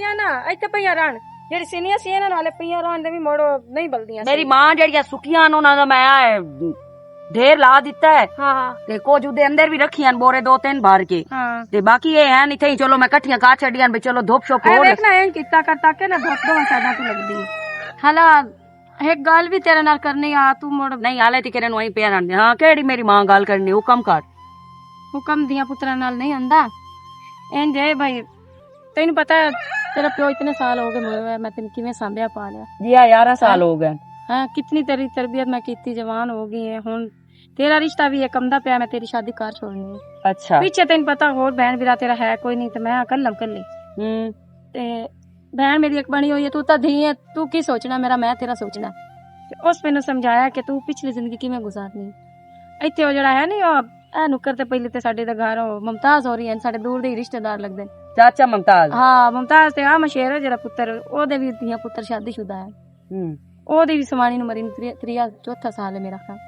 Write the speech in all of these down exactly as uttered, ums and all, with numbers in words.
یا نا، ایتھے پئیاں رہن۔ جیڑی سینیاں سی انہاں نال پئیاں رہن دے وی مڑ نہیں بلدیاں میری سی۔ ماں جیڑیاں سکیاں نے انہاں دا میں اے ڈھیر لا دتا ہے۔ ہاں، ہاں۔ تے کچھ اودے اندر وی رکھیاں بورے دو تین بھر کے۔ ہاں۔ تے باقی اے ہیں اتھے ہی، چلو میں کٹھیاں کر چھڈیاں بھئی، چلو دھوپ شوپ اے ہو لے۔ ویکھ نا، این کیتا کرتا کہ نا دھوپ دوواں سائیڈاں تو لگدی ہے۔ ہالا، ایک گل وی تیرے نال کرنی آ، تو مڑ نہیں، حالے تے کرن وہیں پیا رہن دے۔ ہاں، کیڑی میری ماں گل کرنی، حکم کر۔ حکم دیاں پتراں نال نہیں ہوندا۔ این جے بھائی، تینوں پتہ ہے، تیرا پیو اتنے سال ہو گئے مرے ہوئے، میں تینوں کیویں سانبھیا پالیا؟ جی ہاں، یارہ سال ہو گئے۔ ہاں، کتنی تیری تربیت میں کیتی، جوان ہو گئی ہے۔ ہن تیرا رشتہ بھی ایک کمدا پیا، میں تیری شادی کر چھوڑنی ہے۔ اچھا۔ پیچھے تینوں پتہ ہور بہن بھرا تیرا ہے کوئی نہیں، تے میں اکلم کلی۔ ہوں۔ تے بہن میری ایک بنی ہوئی ہے، تو تاں دھی ہے، تو کی سوچنا میرا، میں تیرا سوچنا۔ تے اس مینوں سمجھایا کہ تو پچھلی زندگی کیویں گزارنی۔ ایتھے او جڑا ہے نہیں، او اے نکر تے پہلے تے ساڈے دے گھر او ممتاز ہو رہی ہیں، ساڈے دور دے ہی رشتہ دار لگدے نے۔ چاچا ممتاز۔ ہاں، ممتاز تے آ مشیر ہے جڑا پتر، او دے وی دھیاں پتر شادی شدہ ہے۔ ہوں۔ او دی وی سوانی نو مری نو تری-، تریا، چوتھا سال ہے میرا خیال۔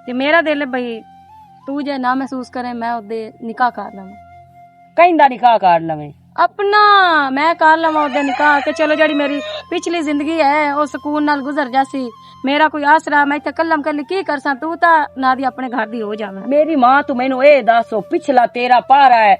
تے میرا دل ہے بھئی، تو جے نہ محسوس کرے، میں اودے نکاح کر لواں۔ کہیں دا نکاح کر لویں؟ اپنا، میں کر لواں اودے نکاح کہ چلو جڑی میری پچھلی زندگی ہے، او سکون نال گزر جاسی۔ میرا کوئی آسرا، میں اتھے کلم کلی کی کرساں، تو تاں نہ دی اپنے گھر دی ہو جاویں۔ میری ماں، تو مینوں اے دس، او پچھلا تیرا پارا ہے،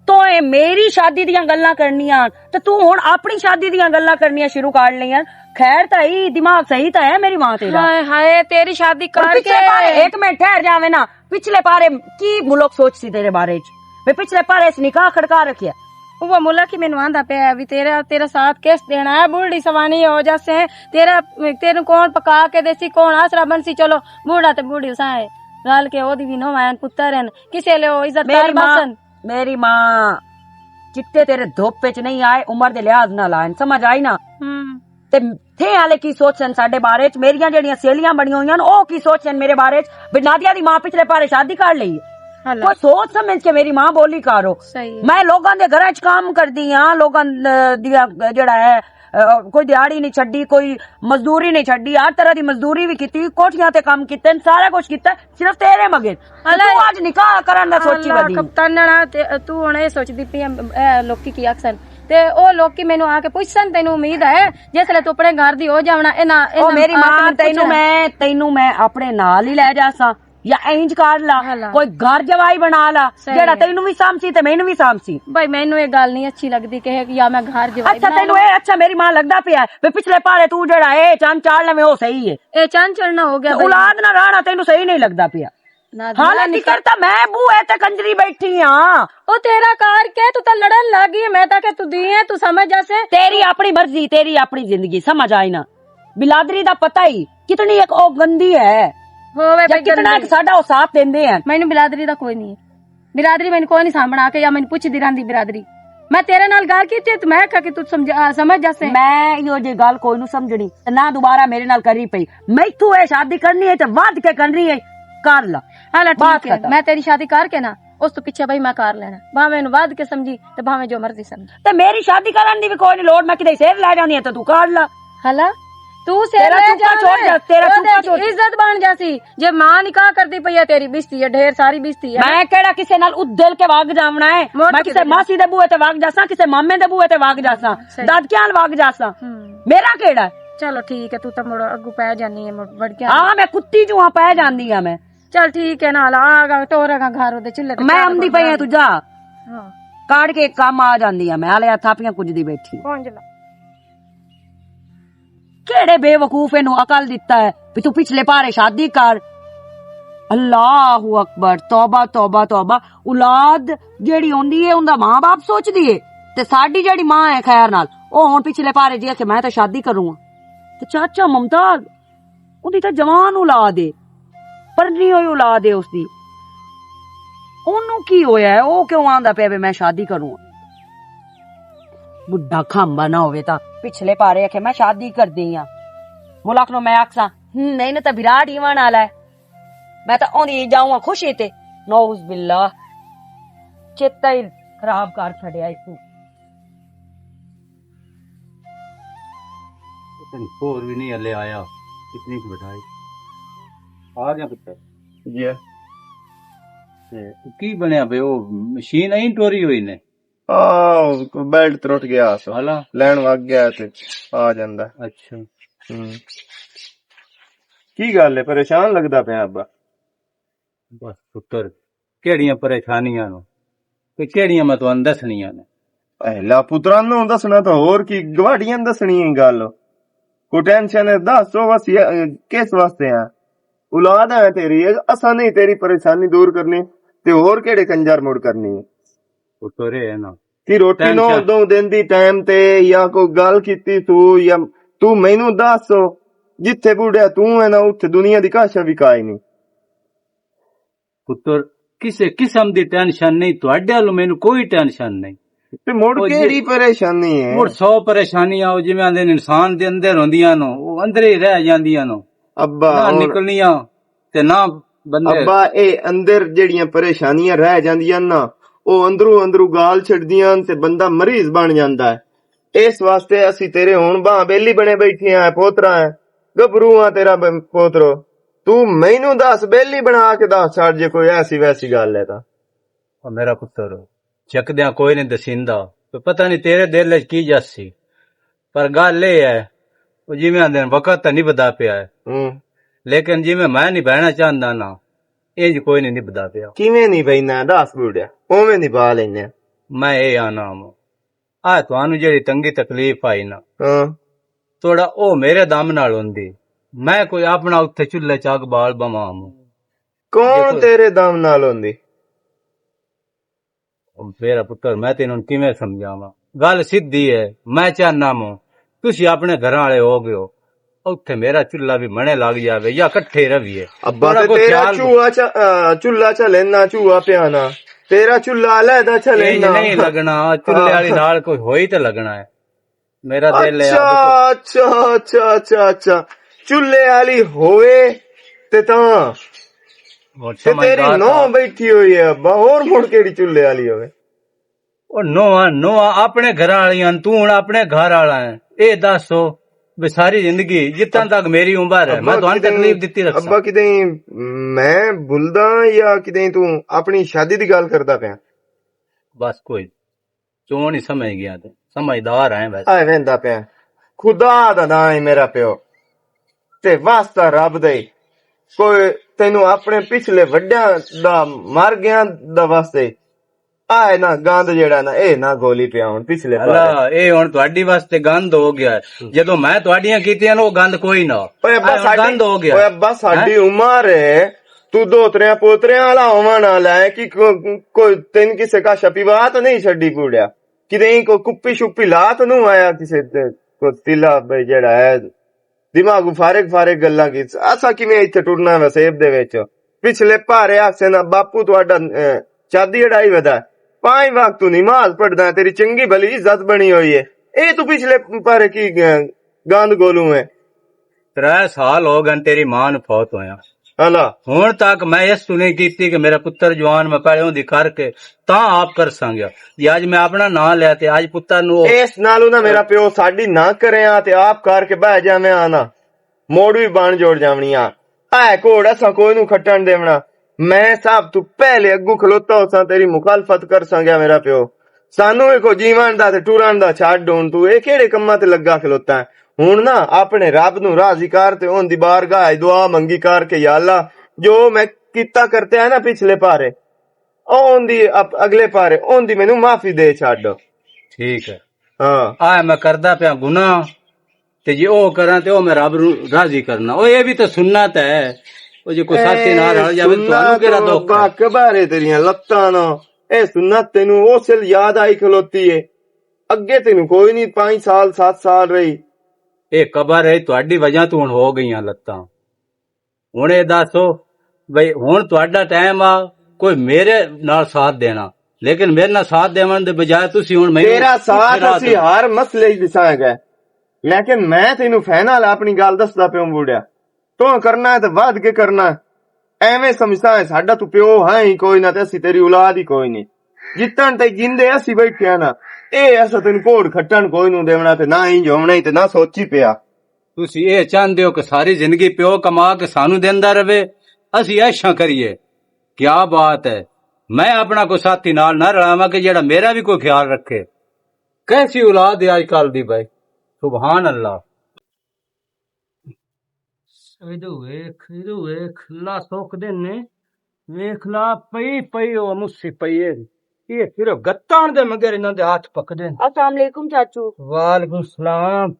تو اے میری شادی دیاں گلاں کرنیاں، تے تو ہن اپنی شادی دیاں گلاں کرنیاں شروع کر لئیاں۔ خیر تاں ہی، دماغ صحیح تاں ہے میری ماں تیرا۔ ہائے ہائے، تیری شادی اور کر پچھلے کے پارے، ایک منٹ ٹھہر جاویں نا، پچھلے پارے کی ملک سوچ سی تیرے بارے چ؟ میں پچھلے پارے اس نکاح کھڑکا رکھیا۔ وہ ملک ہی مینوں آندا پیا ہے، بھی تیرا، تیرا ساتھ کس دینا ہے؟ بوڑھی سوانی ہو جاسے، تیرا، تینوں کون پکا کے دیسی، کون آسرا بنسی؟ چلو، بوڑھا تے بوڑھی اساں ہے، رل کے او دی بھی نو آئن، پتر ہیں، کسے لے او عزت کر میری ماں، بسن۔ میری ماں، چٹے تیرے دھوپ وچ نہیں آئے، عمر دے لحاظ نہ لائن، سمجھ آئی نا؟ ہوں۔ تے تھے حالے کی سوچن ساڈے بارے چ، میریاں جڑیاں سہیلیاں بنیاں ہوئیاں نے، او کی سوچن میرے بارے چ؟ بھی نادیہ دی ماں پچھلے پارے شادی کر لئی۔ ہلا۔ کوئی سوچ سمجھ کے میری ماں بولی کرو۔ صحیح ہے۔ میں لوگاں دے گھراں چ کام کردی ہاں، لوگاں، اہ، دیاں، جڑا ہے، اہ، کوئی دیہاڑی نہیں چھڈی، کوئی مزدوری نہیں چھڈی، ہر طرح دی مزدوری بھی کیتی، کوٹھیاں تے کام کیتے، سارا کچھ کیتا، صرف تیرے مگر۔ تے اللہ تو اج نکاح کرن دا سوچی اللہ ودی۔ کپتانڑا تے تو ہن اے سوچدی پئی اے، اے لوکی کی آکھسن؟ تے او لوکی مینوں آ کے پوچھسن، تینوں امید ہے جس لے تو اپنے گھر دی ہو جاونا، اے نہ، اے او نہ میری آ کے ماں، مینوں تینوں پوچھنا۔ میں، تینوں میں اپنے نال ہی لے جاساں، یا اینج کر لا، اللہ۔ کوئی گھر جوائی بنا لا، صحیح جیڑا ہے۔ تینوں بھی سامسی تے مینوں بھی سامسی۔ بھائی، مینوں اے گل نہیں اچھی لگدی کہ یا میں گھر جوائی اچھا، بنا تینوں لواں۔ اے اچھا میری ماں لگدا پیا ہے، وی پچھلے پارے تو جیڑا اے چند چاڑ لویں، او صحیح ہے۔ اے چند چڑھنا ہو گیا تے بھائی۔ اولاد نہ رہنا تینوں صحیح نہیں لگدا پیا۔ نہ حالے دنیا نکل تک میں بوئے تے کنجری بیٹھی ہاں۔ او تیرا کار کے تو تے لڑن لگ گئی، میں تاں کہ تو دی ہے، تو سمجھ جاسے۔ تیری اپنی مرضی، تیری اپنی زندگی، سمجھ آئی نا؟ بلادری دا پتہ ہی کتنی ایک او گندی ہے۔ ہووے یا بھائی کتنا گندی۔ ایک ساڈا او ساتھ دیندے ہیں۔ مینوں بلادری دا کوئی نہیں۔ برادری مینوں کوئی نہیں سامنا آ کے یا مینوں پوچھدی رہندی برادری۔ میں تیرے نال گل کیتی تے میں آکھیا کہ تو سمجھ، آ، سمجھ جاسے۔ میں ایہو جی گل کوئی نوں سمجھنی تے نہ دوبارہ میرے نال کری پئی۔ میتھوں اے شادی کرنی ہے تے ودھ کے کرنی ہے، کر لا۔ ہاں، بات ٹھیک ہے، ختم۔ میں تیری شادی کر کے نا، اس تو پیچھے بھائی میں کر لینا، بھاویں اینوں ودھ کے سمجھی تے بھاویں جو مرضی سمجھی۔ تے میری شادی کرن دی بھی کوئی نہیں لوڑ، میں کدے سر لے جانی ہے تے تو کر لا۔ ہلا، تو سر تیرا لے چوکا جاویں، چھوڑ جا، تیرا اودے چوکا چھوڑ۔ عزت بن جاسی۔ جے ماں نکاح کردی پئی ہے، تیری بشتی ہے، ڈھیر ساری بشتی ہے۔ میں کیڑا کسے نال ادھل کے وگ جاونا ہے؟ مڑ میں کے کسے کدے ماسی دے بوئے تے وگ جاساں، کسے مامے دے بوئے تے وگ جاساں، صحیح۔ دادکیاں نال وگ جاساں۔ ہوں۔ میرا کیڑا ہے؟ چلو ٹھیک ہے، تو تے مڑ اگوں پے جانی ہے، مڑ وڑ کے۔ ہاں، میں کتی جو ہاں، پے جاندی ہاں میں۔ چل ٹھیک ہے، نال آ گا، ٹور گا گھر دے چولہے تے میں چار آمدی پئی ہاں، تو جا۔ ہاں۔ کاڑ کے کم آ جاندی ہاں میں، آلے ہتھ آپیاں کجھ دی بیٹھی۔ پہنچ لا۔ کیڑے بے وقوف اینو عقل دتا ہے بھی تو پچھلے پارے شادی کر؟ اللہ اکبر، توبہ، توبہ، توبہ۔ اولاد جیڑی ہوندی ہے، اوندا ماں باپ سوچدی ہے، تے ساڈی جیڑی ماں ہے خیر نال، او ہن پچھلے پارے جی کہ میں تے شادی کروں ہاں۔ تے چاچا ممتاز، اوندی تے جوان اولاد ہے، پرنی ہوئی اولاد ہے اس دی۔ اونوں کی ہویا ہے؟ او کیوں آندا پیا وے میں شادی کروں؟ بڈھا کھمبا نہ ہووے تاں پچھلے پارے آکھے میں شادی کردی ہاں۔ ملک نو میں آکھساں، "ہوں، نہیں نہ تاں وراٹ ایوان والا ہے۔" میں تاں اوندی جاؤں ہاں خوشی تے۔ نعوذ باللہ۔ چیتا ہی خراب کر چھڈیا اس نوں۔ پتہ نہیں، ہور بھی نہیں ہلے آیا۔ کتنی کُ بٹھائی۔ آ گیا پتر۔ جی۔ تے کی بنیا بے، او مشین نہیں ٹوری ہوئی نے؟ آ، بیلٹ ترٹ گیا سو۔ ہلا۔ لین وگ گیا تے آ جاندا۔ اچھا۔ ہوں۔ کی گل ہے، پریشان لگدا پیا ابا؟ بس پتر، کیڑیاں پریشانیاں نو تے کیڑیاں میں تانوں دسنیاں نے؟ اہلا پتراں نو دسنا تاں ہور کی، گواڈیاں دسنی ہے گل۔ کوئی ٹینشن ہے، دس سو بس یہ، کس واسطے ہے؟ اولاد ہے تیری، اساں نہیں تیری پریشانی دور کرنی، تے ہور کیڑے کنجر مڑ کرنی ہے؟ پتر اے نا، کہ روٹی نو ٹینشن۔ دو دن دی ٹائم تے یا کوئی گل کیتی تو، یا تو مینوں دس سو، جتھے بوڑھیا تو ہے نا، اتھے دنیا دی کاشا بھی کائی نہیں۔ پتر، کسے قسم دی ٹینشن نہیں، تہاڈے والوں مینوں کوئی ٹینشن نہیں۔ تے مڑ او جی، کیڑی پریشانی ہے؟ مڑ سو پریشانیاں، او جویں آندے نے، انسان دے اندر ہوندیاں نو، او اندر ہی رہ جاندیاں نو۔ ابا، نہ ہن نکلنیاں تے نہ بندے۔ ابا، اے اندر جڑیاں پریشانیاں رہ جاندیاں نا، او اندروں اندروں گال چھڈدیاں تے بندہ مریض بن جاندا ہے۔ اس واسطے اسی تیرے ہن باں بیلی بنے بیٹھے ہیں، پوترا ہے، گبرو ہاں تیرا ب-، پوترو۔ تو مینوں دس، بیلی بنا کے دس چھڑ جے کوئی ایسی ویسی گل ہے تاں۔ او میرا پتر، چکدیاں کوئی نہیں دسیندا، تے پتہ نہیں تیرے دل وچ کی جس سی، پر گل اے ہے، او جویں آندے نے، وقت تاں نبھدا پیا ہے، ہوں۔ لیکن جویں میں نبھانا چاہندا نا، انج کوئی نہیں نبھدا پیا۔ کیویں نہیں بھائی نا، دس بوڑیا، اوویں نبھا لینے۔ میں اے آنا ہاں، آ تانوں جڑی تنگی تکلیف آئی نا، ہاں۔ تھوڑا او میرے دم نال ہوندی، میں کوئی اپنا اتھے چولہے چ اگ بال بواں ہاں۔ کون دیکھو، تیرے دم نال ہوندی؟ میرا پتر، میں تینوں کیویں سمجھاواں؟ گل سیدھی ہے، میں چاہنا مو، تسی اپنے گھراں والے ہو گئے ہو، اتھے میرا چولہا بھی منے لگ جاوے یا کٹھے رہیے۔ ابا، تھوڑا تے کوئی تیرا خیال چوہا چا-، آ، چولہا چلے نہ، چوہا پیانا، تیرا چولہا علیحدہ چلے انج نہ۔ نہیں لگنا، چولہے ہاں۔ والی نال کوئی ہوئی تے لگنا ہے۔ میرا دل ہے اچھا، آپ اچھا، اچھا، اچھا، اچھا۔ چولہے والی ہوئے تے تاں۔ اور تے تیری سمجھدار نو تھا۔ بیٹھی ہوئی ہے ابا، اور مڑ کیڑی چولہے والی ہوئے؟ او نوہاں، نوہاں اپنے گھر والیاں، تو ہن اپنے گھر والا ہے۔ اے دس ہو، بھی ساری زندگی، جتنا تک میری عمر ہے، میں ابا تہانوں کدیں، تکلیف دتی رکھساں۔ ابا کدیں میں بھولدا یا کدیں تو اپنی شادی دی گل کردا پیا؟ بس کوئی چون ہی سمجھ گیا تے سمجھدار ہیں ویسے۔ آئے ویندا پیا۔ خدا دا نام ہے میرا پیو۔ تے واسطہ رب دے۔ کوئی تینوں اپنے پچھلے وڈیاں دا مر گیا دا واسطے۔ آئے نہ گند جیڑا نا، اے نہ گولی پیا ہن پچھلے پارے۔ اللہ، اے ہن تہاڈی واسطے گند ہو گیا ہے۔ ہم۔ جدوں میں تہاڈیاں کیتیاں نو، او گند کوئی نہ ہو۔ اوئے ابا اے ہن ساڈی، گند ہو گیا۔ اوئے ابا ساڈی ہیں؟ عمر ہے، تو دوتریاں پوتریاں والا ہوون والا ہے کہ کو-، کوئی تین کسے کا شپی بات نہیں چھڈی پوڑیا۔ کدے کو کپی شپی لا تو نو آیا کسے تے، کو تیلا بھائی جیڑا ہے، دماغ فارغ فارغ گلاں کی۔ اسا کیویں ایتھے ٹرنا وسیب دے وچ؟ پچھلے پارے آکھسے نا، باپو تہاڈا، اے، چادی اڑائی ودا ہے۔ پانچ وقت تو نماز پڑھدا ہے، تیری چنگی بھلی عزت بنی ہوئی ہے۔ اے تو پچھلے پارے کی، اے، گند گولوں ہے۔ ترے سال ہو گئے تیری ماں نوں فوت ہویا۔ ہلا۔ ہن تک میں اس تو نہیں کیتی کہ میرا پتر جوان، میں پہلے اوندی کر کے تاں آپ کر سانگیا۔ جی اج میں اپنا نام لیا تے اج پتر نوں اس نالوں نہ میرا پیو ساڈی نہ کرے آ تے آپ کر کے بہ جاویں آ نا۔ موڑ وی بن جوڑ جاونی آ۔ اے کوڑ اساں کوئی نوں کھٹن دیونا۔ میں سب تو پہلے اگوں کھلوتا ہو ساں، تیری مخالفت کر سانگیا میرا پیو۔ سانوں وی کو جیون دا تے ٹرن دا چھڈ، ہن تو اے کیڑے کماں تے لگا کھلوتا ہے؟ ہن نہ اپنے رب نوں راضی کر تے اون دی بارگاہ وچ دعا منگی کر کے، یا اللہ، جو میں کیتا کرتے ہیں نا پچھلے پارے، او اون دی اپ-، اگلے پارے، اون دی مینوں معافی دے چھڈ۔ ٹھیک ہے۔ ہاں۔ آ میں کردا پیا گناہ، تے جے او کراں تے او میں رب نوں راضی کرنا۔ او اے بھی تے سنت ہے۔ او جے کوئی ساتھی نال رل جاوے، تانوں کیڑا دکھ ہے؟ ابا، قبر ہے تیریاں لتاں نا۔ اے سنت تینوں اس ویل یاد آئی کھلوتی ہے۔ اگے تینوں کوئی نہیں، پانچ سال، ست سال رہی۔ اے قبر ہے، تہاڈی وجہ تو ہن ہو گئیاں لتاں۔ ہن اے دسو بھئی، ہن تہاڈا ٹائم آ، کوئی میرے نال ساتھ دینا، لیکن میرے نال ساتھ دیون دے بجائے تسی ہن مینوں تیرا ساتھ اسی ہر مسئلے وچ دساں گے، لیکن میں تینوں فائنل اپنی گل دسدا پیوں بوڑیا، تو کرنا ہے تے ودھ کے کرنا ہے۔ ایویں سمجھدا ہے ساڈا تو پیو ہے ہی کوئی نہ، تے اسی تیری اولاد ہی کوئی نہیں۔ جتن تے جیندے اسی بیٹھے ہاں نا، اے اساں تینوں کوڑ کھٹن کوئی نوں دیونا تے نہ ہی جوونا ہی تے نہ سوچی پیا۔ تسی اے چاہندے ہو کہ ساری زندگی پیو کما کے سانوں دیندا رہے، اسی عیشاں کریے؟ کیا بات ہے، میں اپنا کوئی ساتھی نال نہ رلاواں کہ جڑا میرا بھی کوئی خیال رکھے۔ کیسی اولاد ہے آج کل دی بھائی، سبحان اللہ۔ ایدو ویکھ، ایدو ویکھ، اللہ سوک دے نے۔ ویکھ لا، پئی، پئی، او مسی پئی ہے۔ یہ صرف گتان دے مگر انہاں دے ہاتھ پکدے نے۔ السلام علیکم چاچو۔ وعلیکم السلام۔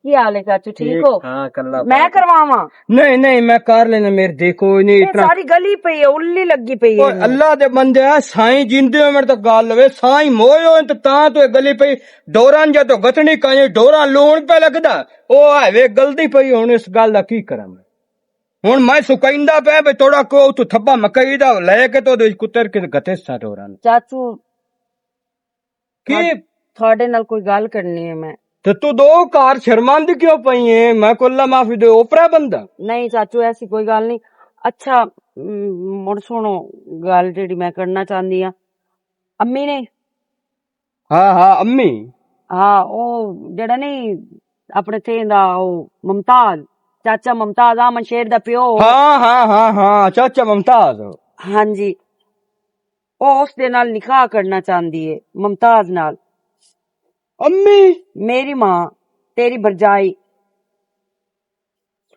کی حال ہے چاچو، ٹھیک ہو؟ ہاں، کلا میں پاک۔ کرواواں؟ نہیں، نہیں، میں کر لینا، میرے دی کوئی نہیں یہ اتنا۔ ساری گلی پئی ہے، الی لگی پئی ہے اوئے، انہاں۔ اللہ دے بندے، سائیں جیندے ہو میرے تو گل ہوئے، سائیں موئے ہو تو تاں تو یہ گلی پئی۔ ڈوراں جے تو گتنی کائیں، ڈوراں لون پہ لگدا۔ او آوے گلدی پئی، ہن اس گل دا کی کراں میں؟ ہن میں سکائندا پیا، بے توڑا کو اتھوں تھبا مکئی دا لے کے تو دے کتر کے گتے سا ڈوراں۔ چاچو، کی؟ تھا-، تھاڈے نال کوئی گل کرنی ہے میں۔ تے تو دو کار شرماندی کیوں پئی ہے؟ میں کو اللہ معافی دے اوپرا بندہ۔ نہیں چاچو، ایسی کوئی گل نہیں۔ اچھا، م-، مڑ سنو، گل جیڑی میں کرنا چاہندی ہاں، امی نے۔ ہاں، ہاں، امی۔ ہاں، او جیڑا نہیں اپنے تھے دا او ممتاز، چاچا ممتاز، آمن شیر دا پیو۔ ہاں، ہاں، ہاں، ہاں، چاچا ممتاز۔ ہاں جی، او اس دے نال نکاح کرنا چاہندی ہے، ممتاز نال۔ امی؟ میری ماں، تیری برجائی۔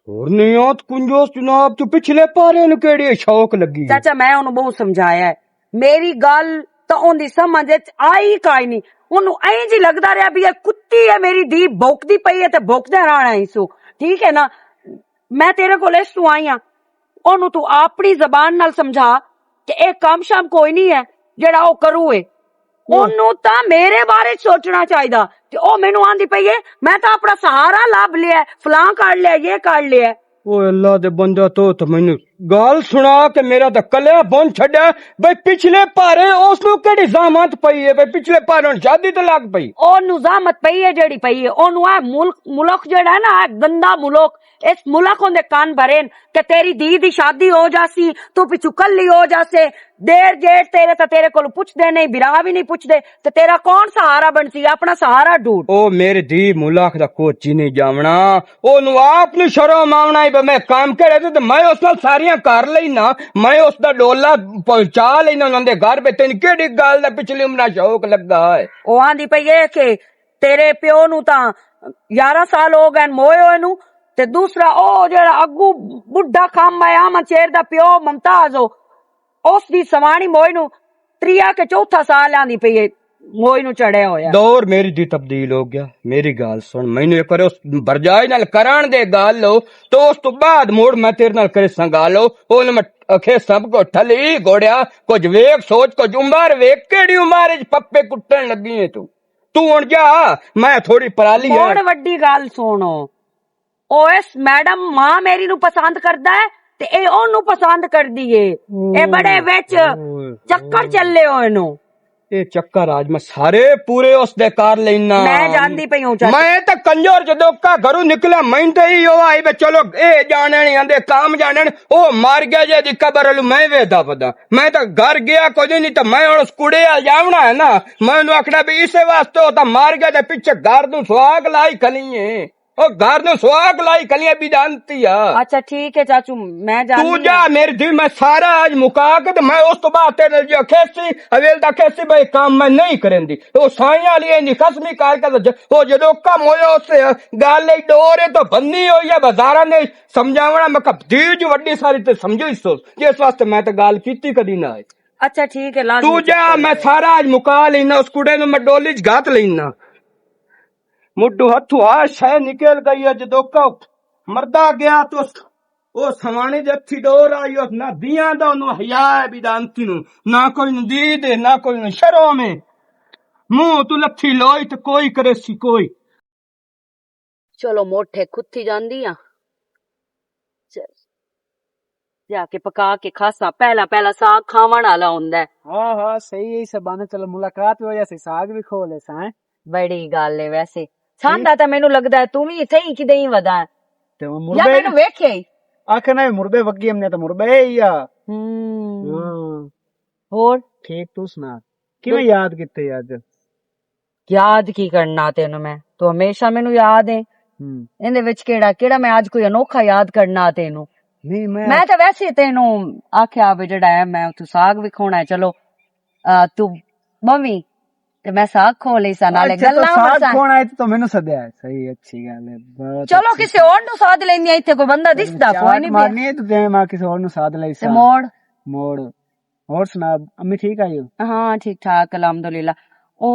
اور نہیں آت کنجوس جناب، تو پچھلے پارے نو کیڑی شوق لگی ہے؟ چاچا، میں انہوں بہت سمجھایا ہے۔ میری گل تو ان دی سمجھ وچ آئی کائے نہیں۔ انہوں ایں جی لگدا رہیا بھی یہ کتی ہے، میری دی بھوکدی پئی ہے تے بھوکدے رہنا ہی سو۔ ٹھیک ہے نا؟ میں تیرے کول اس تو آئی ہاں۔ انہوں تو اپنی زبان نال سمجھا کہ اے کام شام کوئی نہیں ہے جڑا او کرو ہے۔ اونوں تاں میرے بارے سوچنا چاہیدا۔ تے او مینوں آندی پئی ہے، میں تاں اپنا سہارا لب لیا ہے، فلاں کر لیا، یہ کر لیا ہے۔ او اللہ دے بندہ، تو تے مینوں گال سنا کے میرا تاں کلیا بن چھڈیا۔ بھئی پچھلے پارے اس نوں کیڑی زحمت پئی ہے؟ بھئی پچھلے پارے ہن شادی تے لگ پئی۔ اونوں زحمت پئی ہے جیڑی پئی ہے، اونوں اے ملک، ملک جیڑا ہے نا، اے گندا ملک، اس ملک ہوندے کان بھرے نے کہ تیری دی دی شادی ہو جاسی، تو پچھو کلی ہو جاسے۔ دیر جیٹ تیرے تے تیرے کول پوچھدے نہیں، بھرا بھی نہیں پوچھدے، تے تیرا کون سہارا بنسی؟ اپنا سہارا ڈھونڈ۔ او میرے دی ملاخ دا کوچی نہیں جاونا، او نو آپ نو شرم آونا ہے، میں کام کرے تے میں اس نال ساریاں کر لینا، میں اس دا ڈولا پہنچا لینا انہاں دے گھر پہ۔ تین کیڑی گل دا پچھلی عمرہ شوق لگا ہے؟ او آندی پئی اے کہ تیرے پیو نو تاں یارہ سال ہو گئے موئے ہوئے نو، تے دوسرا او جڑا اگو بڈھا کم آیا، من چیر دا پیو ممتاز ہو، اس دی سوانی موئے نو تریا کے چوتھا سال آندی پئی ہے، موئے نو چڑھیا ہویا۔ دور میری دی تبدیل ہو گیا۔ میری گل سن، مینوں ایک بار اس برجائی نال کران دے گل ہو، تو اس تو بعد موڑ میں تیرے نال کرے ساں گل ہو۔ او میں اکھے سب کو ٹھلی گوڑیا، کچھ ویک سوچ، کچھ عمر ویک، کیڑی عمر وچ پپے کٹن لگی ہے تو؟ تو ہن جا، میں تھوڑی پرالی ہاں۔ ہن وڈی گل سنو، او اس میڈم ماں میری نو پسند کردا ہے تے اے اونوں پسند کردی ہے۔ اے بڑے وچ چکر چلے ہوئے نو۔ اے چکر آج میں سارے پورے اس دے کار لینا۔ میں جاندی پئی ہوں چاچا۔ میں تے کنجر جدوں کا گھروں نکلا، میں تے ہی او آئی بے چلو اے جانے نہیں آندے، کام جانے نہیں۔ او مار گیا جے دی قبر لو میں ویدا پدا۔ میں تے گھر گیا کچھ نہیں، تے میں ہن اس کڑے آ جاونا ہے نا۔ میں انہوں آکھنا بھی اسے واسطے او تاں مار گیا تے پچھے گھر نوں سواگ لائی کھلی ہے۔ او گھر نوں سواگ لائی کھلی ہے بھی جانتی ہے۔ اچھا ٹھیک ہے چاچو، میں جاندی تو جا ہاں۔ میرے دل میں سارا آج مکا کے تے میں اس تو بعد تیرے جو کھیسی، اویل دا کھیسی بھائی کام میں نہیں کرن دی۔ او سائیں والی اینی قسمی کار کر ج-، او جدوں کم ہویا اس سے گال لئی ڈورے تو بندی ہوئی ہے بازاراں نے سمجھاونا میں کب دی جو وڈی ساری تے سمجھو اس سوچ۔ جس واسطے میں تے گال کیتی کدی نہ آئی۔ اچھا ٹھیک ہے، لازمی تو جا، چکر میں ہے۔ سارا آج مکا لینا، اس کڑے نوں میں ڈولی چ گات لینا۔ مڈو ہتھوں آ شے نکل گئی ہے، جدوں کا مردا گیا تو اس، او سوانے دے ہتھی ڈور آئی، اس نہ دیاں دا انہوں حیا ہے بھی دانتی نوں، نہ کوئی نوں دید ہے، نہ کوئی نوں شرم ہے۔ منہ تو لتھی لوئی تو کوئی کرے سی کوئی۔ چلو موٹھے کھتی جاندی آں۔ چل۔ جا کے پکا کے کھاساں، پہلا پہلا ساگ کھاون والا ہوندا ہے۔ ہاں، ہاں، صحیح ہے، سبانے چلو ملاقات ہو جاسی، ساگ بھی کھو لے سائیں۔ بڑی گل ہے ویسے۔ ساندا تے مینوں لگدا ہے تو بھی اتھے ہی کدے ہی ودا ہے۔ تے او یا مینوں ویکھے ہی۔ آکھنا ہے مربے وگی ہم نے تو مربے ہی آ۔ ہوں۔ ہاں۔ ہور؟ ٹھیک، تو سنا؟ کیویں یاد کیتے اج؟ یاد کی کرنا تینوں میں؟ تو ہمیشہ مینوں یاد ہے۔ ہوں۔ ایندے وچ کیڑا، کیڑا میں اج کوئی انوکھا یاد کرنا تینوں؟ نہیں، میں میں تے ویسے تینوں آکھیا وے جڑا ہے، میں اتھوں ساگ وکھاونا ہے، چلو آ، تو بمی، تے میں ساگ کھو لئی سا، نالے اچھا، تو گلاں ساگ مرساں۔ کھونا ہے تو مینوں سدیا ہے۔ صحیح، اچھی گل ہے، بہت چلو، اچھی۔ کسے اور نوں ساد لیندی آ، ایتھے کوئی بندہ دسدا کوئی نہیں پیا۔ مارنی ہے تو جے میں کسے اور نوں ساد لئی تے سا۔ موڑ۔ موڑ۔ اور سنا، امی ٹھیک آئی ہو؟ ہاں، ٹھیک ٹھاک، الحمدللہ۔ او،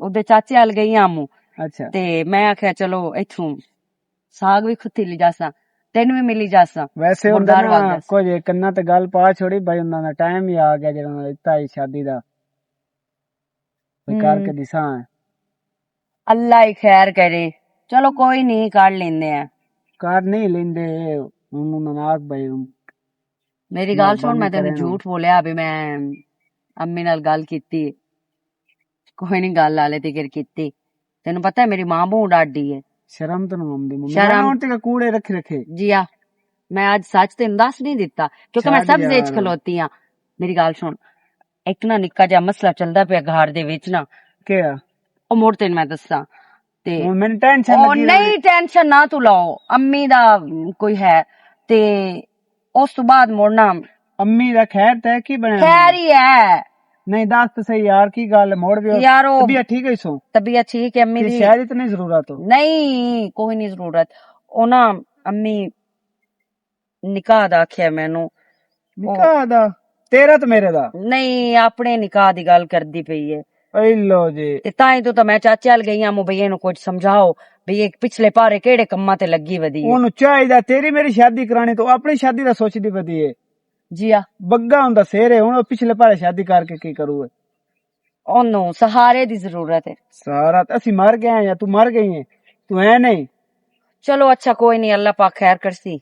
اودے چاچے ال گئی آمو۔ اچھا۔ تے میں آکھیا، چلو، ایتھوں ساگ وی کھتی لی جاساں، تینوں وی ملی جاساں۔ ویسے ہوندا مردار نا، واگس۔ کچھ کناں تے گل پا چھوڑی بھائی، انہاں دا ٹائم ہی آ گیا جڑا انہاں دا دتا ہی شادی دا۔ کوئی کر ہم۔ کے دساں۔ اللہ ہی خیر کرے۔ چلو کوئی نہیں، کر لیندے ہیں۔ کر نہیں لیندے، ہن انہاں نال بھائی۔ میری گل سن، مہربانی میں تینوں کرنا۔ جھوٹ بولیا بھی میں امی نال گل کیتی۔ کوئی نہیں، گل آلے تے کر کیتی۔ تینوں پتہ ہے میری ماں بہت ڈاڈی ہے۔ شرم تو نہ آندی ممی، شرم۔ میں ہن تے کوڑے رکھ رکھے۔ جی آ، میں اج سچ تینوں دس نہیں دتا، کیونکہ میں چھڈ سبزے یار۔ وچ کھلوتی ہاں۔ میری گل سن، ایک نہ نکا جا مسئلہ چلدا پیا گھر دے وچ نا۔ کیا؟ او مڑ تینوں میں دساں۔ تے ہن مینوں ٹینشن او لگی نہیں، رہی۔ ٹینشن نہ تو لاؤ، امی دا کوئی ہے۔ تے اس تو بعد مڑنا۔ امی دا خیر تے کی بنیا؟ خیر ہی ہے۔ نہیں، دس تے صحیح یار، کی گل ہے؟ مڑ وی یار، او طبیعت ٹھیک ہے سو؟ طبیعت ٹھیک ہے امی دی۔ شاید اتنی ضرورت ہو؟ نہیں، کوئی نہیں ضرورت۔ او نا، امی نکاح دا آکھیا مینوں۔ نکاح دا؟ تیرا تے میرے دا؟ نہیں، اپنے نکاح دی گل کردی پئی ہے۔ اے لو جی۔ تے تاں ہی تو، تو میں چاچے ال گئی ہاں، مو بھئی اینوں کچھ سمجھاؤ، بھئی ایک پچھلے پارے کیڑے کماں تے لگی ودی ہے۔ اونوں چاہیدا تیری میری شادی کرانی، تو اپنی شادی دا سوچدی ودی ہے۔ جی آ۔ بگا ہوندا سیر ہے، ہن او پچھلے پارے شادی کر کے کی کرو ہے؟ اونوں سہارے دی ضرورت ہے۔ سہارا تے اسی مر گئے ہیں یا تو مر گئی ہے، تو ہے نہیں۔ چلو اچھا، کوئی نہیں، اللہ پاک خیر کرسی۔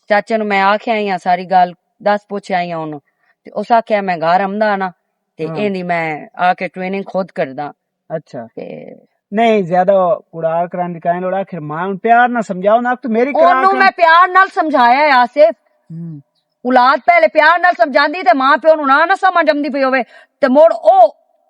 چاچے نوں میں آکھیا ہی آ ساری گل، دس پوچھیا ہی آ اونوں۔ تے اس آکھیا میں گھر آمدا نا، تے ہاں۔ ایندی میں آ کے ٹریننگ خود کردا۔ اچھا۔ تے نہیں، زیادہ کوڑا کران دی کائیں لوڑا، آخر ماں ہن پیار نہ سمجھاؤ نا، تو میری کرا اونوں کر۔ میں پیار نال سمجھایا ہے آصف۔ ہوں۔ اولاد پہلے پیار نال سمجھاندی تے ماں پیو نوں نہ، نہ سمجھ آندی پئی ہوے، تے مڑ او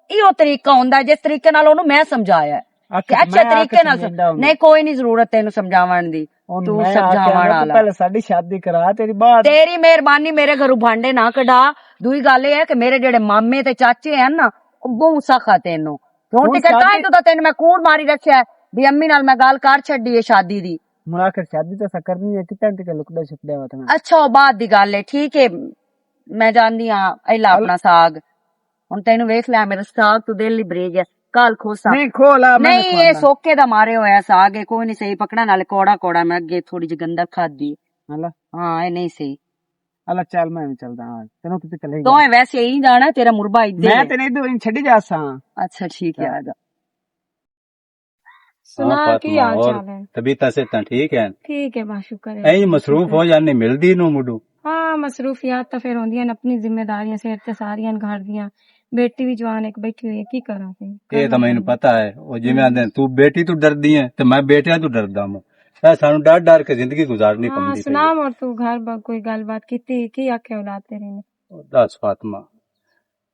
ایہو طریقہ ہوندا ہے جس طریقے نال اونوں میں سمجھایا ہے۔ آخر کہ اچھے میں آ کے طریقے نال سمجھاوندا ہوں۔ نہیں، کوئی نہیں ضرورت تینوں سمجھاون دی۔ ہن تو میں آ کے سمجھاون آنا، تو والا۔ پہلے ساڈی شادی کرا، تیری بعد۔ تیری مہربانی، میرے گھروں بھانڈے نہ کڈھا۔ دوئی گل اے ہے کہ میرے جڑے مامے تے چاچے ہیں نا، او بہوں سخت ہیں تینوں۔ ہن ہن تے کر شادی تاں ہی تو تینوں میں کوڑ ماری رکھیا ہے، بھی امی نال میں گل کر چھڈی ہے شادی دی۔ ہن آخر شادی تے اساں کرنی ہے، کتنے تے لکدا چھپدا وطن۔ اچھا، او بعد دی گل ہے، ٹھیک ہے، میں جاندی ہاں، ایلا اپنا ساگ۔ ہن تینوں ویکھ لیا، میرا ساگ تو دل ہی بری گیا۔ کل کھوسا۔ نہیں، کھولا، میں نہیں نہیں، یہ کھولا۔ سوکے دا مارے ہویا ساگ ہے، کوئی نہیں صحیح پکڑا، نال کوڑا کوڑا میں اگے تھوڑی جی گندر کھادی۔ ہلا۔ ہاں، یہ نہیں صحیح۔ ہلا، چل میں بھی چلدا ہاں۔ تینوں کتے چلے تو گیا؟ ویسے ہی جانا، تیرا مربع ادھر میں ہے۔ تیرے ادھر ہی چھڈی جا ساں۔ اچھا، ٹھیک ہے، آ جا۔ سنا، ہاں، کی فاطمہ، حال اور چال ہے؟ طبیعتاں صحتاں ٹھیک ہیں؟ ٹھیک ہے، بس شکر ہے۔ اینج مصروف ہو جانے، ملدی نو مڈو۔ ہاں، مصروفیات تاں پھر ہوندیاں نے، اپنی ذمہ داریاں سر تے ساریاں گھر دیاں۔ بیٹی بھی جوان ایک بیٹھی ہوئی ہے، کی کراں پھر؟ اے تاں مینوں پتہ ہے، او جویں آندے نے، تو بیٹی تو ڈردی ہے تے میں بیٹیاں تو ڈردا ہاں۔ اے سانوں ڈر ڈر کے زندگی گزارنی ہاں، پوندی پئی ہے۔ سنا، اور تو گھر با-، کوئی گل بات کیتی، کی آکھے اولاد تیرے نے؟ دس فاطمہ،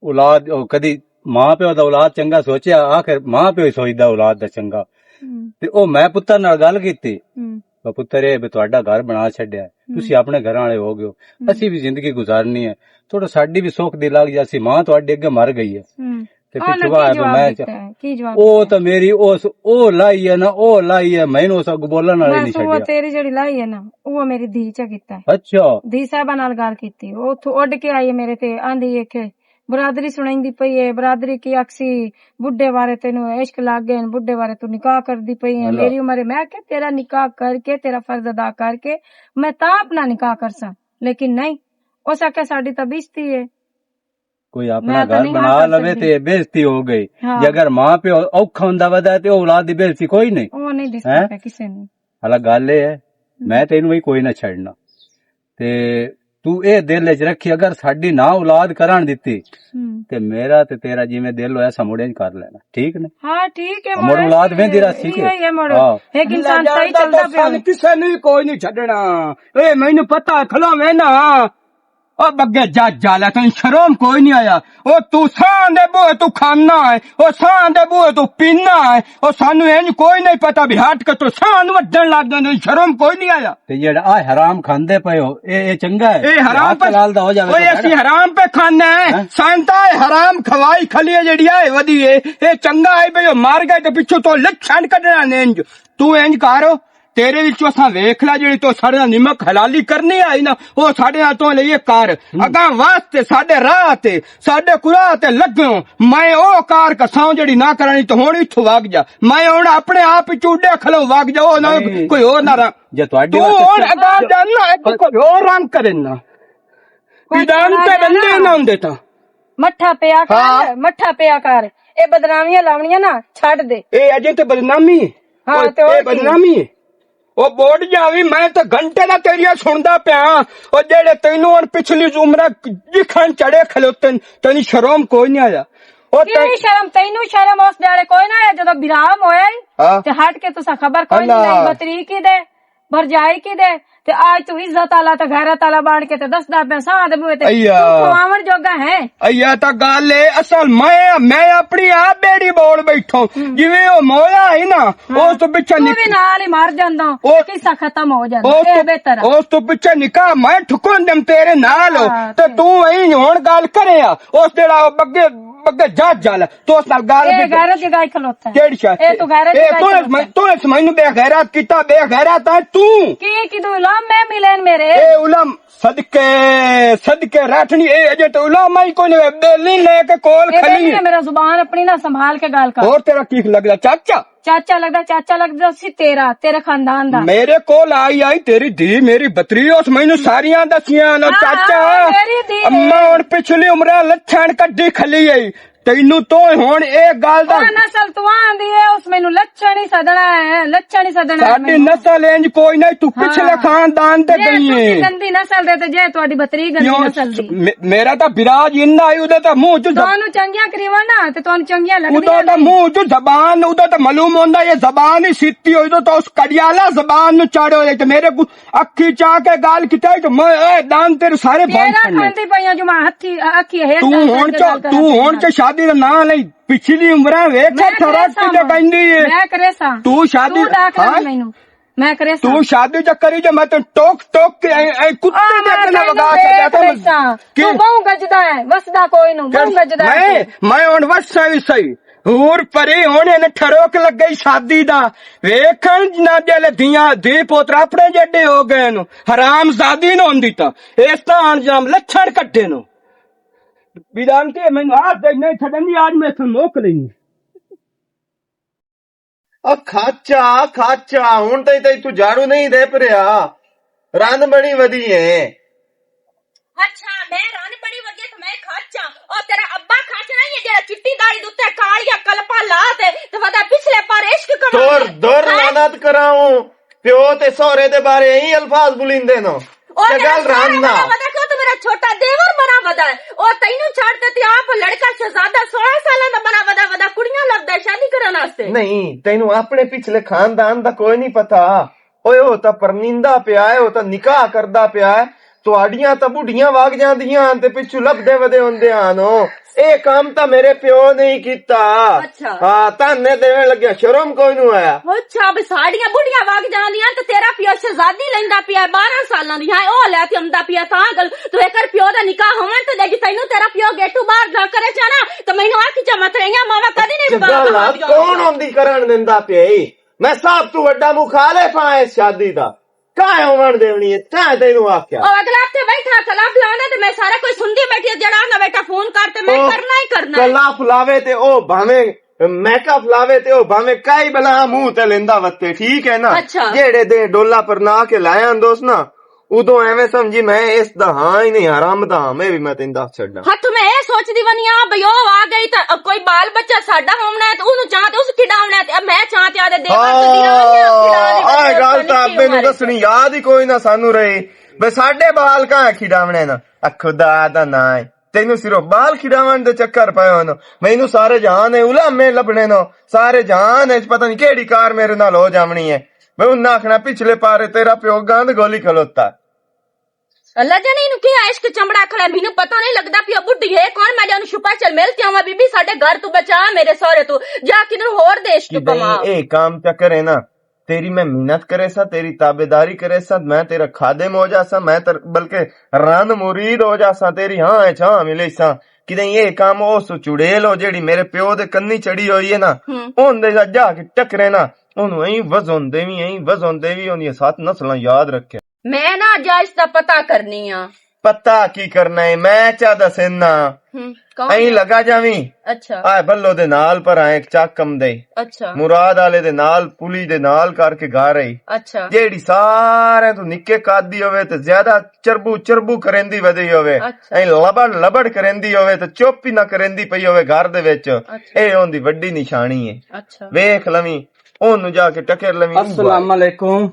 اولاد، او کدی ماں پیو دا اولاد چنگا سوچیا، آخر ماں پیو ہی سوچدا اولاد دا چنگا۔ ہم۔ تے او میں پتر نال گل کیتی۔ ہم۔ میں پتر، اے بھی تہاڈا گھر بنا چھڈیا، ہم۔ تسی اپنے گھر والے ہو گئے ہو، ہم۔ اسی بھی زندگی گزارنی ہے، تھوڑا ساڈی بھی سکھ دی لگ جاسی، ماں تہاڈے اگے مر گئی ہے۔ ہم۔ تے او پچھوا کی ہے، جواب میں دیتا ہے؟ کی جواب او دیتا ہے؟ تے میری اس، او لائی ہے نا، او لائی ہے، میں اس اگ بولن والے بس نہیں او چھڈیا۔ تیری جڑی لائی ہے نا، او میری دھی چا کیتا ہے۔ اچھا۔ دھی صاحبہ نال گل کیتی، او اتھوں اڈ کے آئی ہے میرے تے، آندی ہے کہ برادری سنائیندی پئی ہے، برادری کی آکھسی، بڈھے بارے تینوں عشق لگ گئے، بڈھے بارے تو نکاح کردی پئی ہے، اللہ۔ میری عمر ہے۔ میں کہ تیرا نکاح کر کے، تیرا فرض ادا کر کے، میں تاں اپنا نکاح کرساں، لیکن نہیں، اس آکھیا ساڈی تاں بےعزتی ہے۔ کوئی اپنا گھر بنا لوے تے بےعزتی ہو گئی۔ ہاں۔ جے اگر ماں پیو اوکھا ہوندا ودا تے اولاد دی بےعزتی کوئی نہیں۔ او نہیں دسدا پیا کسے نوں۔ حالا گل اے ہے، میں تینوں وی کوئی نہ چھڈنا۔ تے تو اے دل وچ رکھی، اگر ساڈی نہ اولاد کرن دتی، تے میرا تے تیرا جویں دل ہویا سا مڑے کر لینا، ٹھیک نے؟ ہاں، ٹھیک ہے، مڑ اولاد ویندی رہسی۔ ہاں۔ ایک انسان صحیح چلدا پیا۔ کسے نے کوئی نہیں چھڈنا۔ اے مینوں پتہ ہے، کھلو میں نہ۔ او بگے جج جالا، تینوں شرم کوئی نہیں آیا؟ او تو ساں دے بوئے تو کھانا ہے، او ساں دے بوئے تو پینا ہے، او سانو انج کوئی نہیں پتا بھی ہٹ کے تو ساں وڈن لگ جاندے، شرم کوئی نہیں آیا؟ تے جیڑا آ حرام کھاندے پئے ہو، اے، اے چنگا ہے؟ اے حرام ہاتھ پہ، حلال دا ہو جاوے اوئے تو اسی حرام پہ کھانا ہے۔ ہاں؟ سانتا اے حرام کھوائی کھلی ہے جیڑی آئے ودی ہے، اے چنگا ہے بھئی، او مار گئے تے پچھوں تو لچھن کڈنا نے انج۔ تو انج کر، تیرے وچوں اساں ویکھ لا، جیڑی تو ساڈے نال نمک حلالی کرنی آئی نا، او ساڈے نال تو لئیے کر۔ ہم۔ اگاں واسطے ساڈے راہ تے، ساڈے قرآن تے لگوں، میں او کار کساؤں جیڑی نہ کرانی، تو ہن اتھوں وگ جا۔ میں ہن اپنے آپ وچ اڈے کھلو، وگ جا، او نہ نہیں۔ کوئی ہور نہ رنگ۔ جے تہاڈی تو واسطے ہن اگاں جاننا ہے، کوئی ہور رنگ کرے نا۔ کوئی پیدان تے بندے نہ ہوندے تاں۔ مٹھا پیا کر، ہاں۔ مٹھا پیا کر۔ اے بدنامیاں لاونیاں نا، چھڈ دے۔ اے اجے تے بدنامی؟ ہاں، اوئے، تے اے اور کی؟ بدنامی؟ او بوٹ جاوی، میں تے گھنٹے دا تیریاں سندا پیا۔ او جیڑے تینوں ہن پچھلی عمر جکھن چڑے کھلوتن، تینوں شرم کوئی نہیں آیا؟ او کی تے شرم؟ تینوں شرم اس دیہاڑے کوئی نہ آیا جدوں برام ہویا ہی؟ ہاں۔ تے ہٹ کے تساں خبر کوئی نہیں اللہ۔ لئی، بتری کی دے، برجائی کی دے، تے آج تو عزت والا تے غیرت والا بن کے تے دسدا پیا ساں دے منہ تے۔ ایا۔ تو کھواون جوگا ہے۔ ایا تا گل اے، اصل میں، میں اپنی آپ بیڑی بول بیٹھا۔ ہم۔ جویں او مولا ہے نا، ہاں۔ اس تو پچھے تو نک-، بھی نال ہی مر جاندا، او، قصہ ختم ہو جاندا۔ اس اے تو، بہتر ہے۔ اس تو پچھے نکاح میں ٹھکن دم تیرے نال ہو۔ ہاں، تے تے تو ایں ہن گل کرے آ، اس جڑا او بگے، بگے جج جال، تو اس نال گل اے بھی غیرت جگہ ہی کھلوتا ہے۔ کیڑی شے؟ اے تو غیرت اے جگہ ہی تو اس کھلوتا میں، ہے۔ تو اس میں بے غیرت کیتا، بے غیرت ہے تو۔ کی، کی دو علم میں ملین میرے؟ اے علم صدقے، صدقے راٹھنی، اے اجے تے علماء ہی کوئی نہیں، بیلی لے کے کول اے کھلی۔ بیلی ہے، میرا زبان اپنی نہ سنبھال کے گل کر۔ اور تیرا کی لگدا چاچا؟ چاچا لگدا، چاچا لگدا سی تیرا، تیرے خاندان دا۔ میرے کول آئی، آئی تیری دھی، میری بتری، اس مینوں ساریاں دسیاں نو ہاں، چاچا۔ ہاں، میری دھی ہے۔ اماں ہن پچھلی عمرہ لچھن کڈی کھلی ہے۔ تینوں تو ہن اے گل دا او نسل تو آندی ہے، اس مینوں لچھن ہی سدنا ہے، لچھن ہی سدنا ہے ساڈی مینوں۔ نسل انج کوئی نہیں، تو ہاں۔ پچھلے خاندان تے جے گئی تسی ہے۔ گندی نسل دے تے جے تہاڈی بتری گندی کیوں؟ نسل دی۔ مے-، میرا تاں برا جی انہاں آئی، اودے تاں منہ چ زب-، تہانوں چنگیاں کریواں نا، تے تہانوں چنگیاں لگدیاں اودے تاں نے۔ منہ چ زبان، اودے تاں معلوم ہوندا یہ زبان ہی سیتی ہوئی، اودے تاں اس کڑیالا زبان نوں چاڑے ہوئے تے میرے کو اکھی چا کے گال کیتا ہے کہ میں اے دان تیرے سارے بند تیرا چھڑنے۔ کھاندی پئی آں جو میں ہتھی، اکھی ہے تو دان ہن تیرے چا، گال تو کرا ہن چا شادی دا نام نہیں، پچھلی عمراں ویکھ میں ٹھرک کریساں تے ماں۔ کہندی ہے۔ میں کریساں۔ تو شادی تو ڈاک ہاں؟ لگ مینوں۔ میں کریساں۔ تو شادی چا کری جو میں تو ٹوک ٹوک کے اے، اے کتے آ، دے میں اپنا تینوں وگا ویکھ چھڈیا تھا۔ کریساں۔ کی؟ تو بہوں گجدا ہے، وسدا کوئی نو، بہوں گجدا ہے میں، تو۔ میں ہن وساں وی صحیح۔ ہور پری ہن ان ٹھروک لگ گئی شادی دا۔ ویکھن نہ دل دیاں، دی پوتر اپنے جڈے ہو گئے نو۔ حرام زادی نو ہوندی تاں اس طرح انجام لچھڑ کٹے نو۔ بیدان کے میں آج دے نہیں چھڈن دی، آج میں تھن موک لینی۔ او کھاچا، کھاچا، ہن تاں، تاں تو جھاڑو نہیں دے پریا۔ رن بڑی ودی ہے۔ اچھا، میں رن بڑی ودی ہے تو میں کھاچا۔ او تیرا ابا کھاچا نہیں ہے جڑا چٹی داڑھی دے اُتے کالیاں کلپاں لا تے، تے ودا پچھلے پر عشق کماں دور، دے۔ دور ہیں؟ لعنت کراؤں۔ پیو تے سہرے دے بارے ایں الفاظ بولیندے نو۔ او تے میرا گل سارا رن نہ۔ بڑا ودا کیوں؟ تو میرا چھوٹا دیور بڑا ودا ہے۔ او تینوں چھڈ تے تے آپ لڑکا شہزادہ سولہ سالاں دا بڑا ودا، ودا کڑیاں لبدا ہے شادی کرن واسطے۔ نہیں، تینوں اپنے پچھلے خاندان دا کوئی نہیں پتا۔ اوئے، او تاں پرنیندا پیا ہے، او تاں نکاح کردا پیا ہے۔ تہاڈیاں تاں بڈھیاں وگ جاندیاں ہن تے پچھوں لبدے ودے ہوندے ہن۔ اے کم تاں میرے پیو نے ہی کیتا۔ اچھا۔ ہاں، تانے دیون لگیا، شرم کوئی نو آیا۔ اچھا، بے ساڈیاں بڈھیاں وگ جاندیاں تے تیرا پیو شہزادی لیندا پیا ہے، بارہ سالاں دی۔ ہاں، او لے تے آندا پیا تاں گل، تو ایک کر پیو دا نکاح ہون تے دے، جے تینوں تیرا پیو گیٹو باہر نہ کرے چانا، تے مینوں آکھ چا مت رہیاں، ماوا کدی نہیں اچھا، باہر گل آ، جاندیاں۔ کون ہوندی کرن دیندا پیا اے؟ میں سب تو وڈا مخالف ہاں اس شادی دا۔ کائے ہوون دیونی ہے، تاں تینوں آکھیا۔ او اگلا تے بیٹھا کلب لانا تے میں سارا کوئی سندی بیٹھی ہاں، جڑا آندا بیٹا فون کر تے میں او کرنا ہی کرنا ہے۔ کلب لاوے تے او بھاویں میک اپ لاوے تے او بھاویں کائی بلا منہ تے لیندا وتے، ٹھیک ہے نا؟ اچھا۔ جیڑے دے ڈولا پر نہ کے لایا ہن دوست نا، ادوں ایویں سمجھی میں اس دا ہاں ہی نہیں، حرام دا ہاں، میں بھی میں تیندا چھڈنا۔ ہتھ میں اے سوچدی ونی آ بھئی او آ گئی تاں کوئی بال بچہ ساڈا ہوونا ہے تے اونوں چاہ تے اس کھڈاونا ہے تے میں چاہ تے آدے دیور تے دیرانیاں کھڈا دے ہاں، اے گل تاں ابے نوں دسنی یاد ہی کوئی نہ سانوں رہی۔ بے ساڈے بال کہاں کھڈاونے نا؟ اے خدا دا ناں ہے۔ تینوں صرف بال کھڈاون دے چکر پئے ہن۔ مینوں سارے جہان ہے علماء لبنے نو۔ سارے جہان وچ پتہ نہیں کیڑی کار میرے نال ہو جاونی ہے۔ میں انہاں آکھنا پچھلے پارے تیرا پیو گند گولی کھلوتا۔ اللہ جانے اینوں کی عشق چمڑا کھڑا ہے، مینوں پتہ نہیں لگدا پیا بڈھی ہے کون۔ میں جانوں چھپا چل مل تے آواں، بی بی ساڈے گھر تو بچا میرے سہرے تو، جا کدھر ہور دیش تو کدے کما۔ اے کام چکر ہے نا، تیری میں محنت کرے سا، تیری تابعداری کرے سا، میں تیرا خادم ہو جا سا، میں تر بلکہ رن مرید ہو جا سا، تیری ہاں ہے چھاں ملے سا۔ کدے اے کام او سو چڑیل ہو جیڑی میرے پیو دے کنی چڑھی ہوئی ہے نا، ہوں۔ اون دے جا جا کے ٹکرے نا، اونوں ایں وزن دیوی، ایں وزن دیوی، اون یہ سات نسلاں یاد رکھے۔ میں نا اج اس دا پتہ کرنی آ۔ پتہ کی کرنا ہے؟ میں چا دسنا۔ ہوں، کون ایں ہے؟ لگا جاویں۔ اچھا۔ آئے بلو دے نال پر آئے ایک چاکم دے۔ اچھا۔ مراد آلے دے نال، پلی دے نال کر کے گھر آئی۔ اچھا۔ جیڑی سارے تو نکے قد دی ہوئے تے زیادہ چربو چربو کریندی ودی ہوئے۔ اچھا۔ ایں لبڑ لبڑ کریندی ہوئے تے چپ ہی نہ کریندی پئی ہوئے گھر دے وچ۔ اچھا۔ اے اون دی وڈی نشانی ہے۔ اچھا۔ ویکھ لویں، اونوں جا کے ٹکر لویں۔ السلام علیکم۔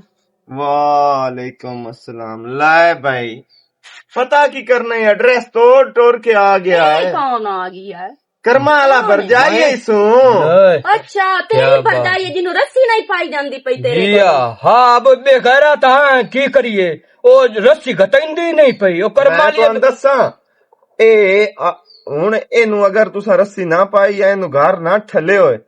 وعلیکم السلام۔ لائے بھائی، پتہ کی کرنا ہے، ایڈریس توڑ ٹور کے آ گیا ہے۔ کون آ گیا ہے؟ کرما والا بھرجائی ہے سوں۔ اچھا، تیری بھرجائی ہے جنوں رسی نہیں پائی جاندی پئی تیرے جی کول۔ ہاں، اب بے غیرت ہاں، کی کریے؟ او رسی گتیندی نہیں پئی، او کرما میں تانوں دساں، اے، آ، ہن اینوں اگر تساں رسی نہ پائی یا اینوں گھر نہ ٹھلے ہوئے،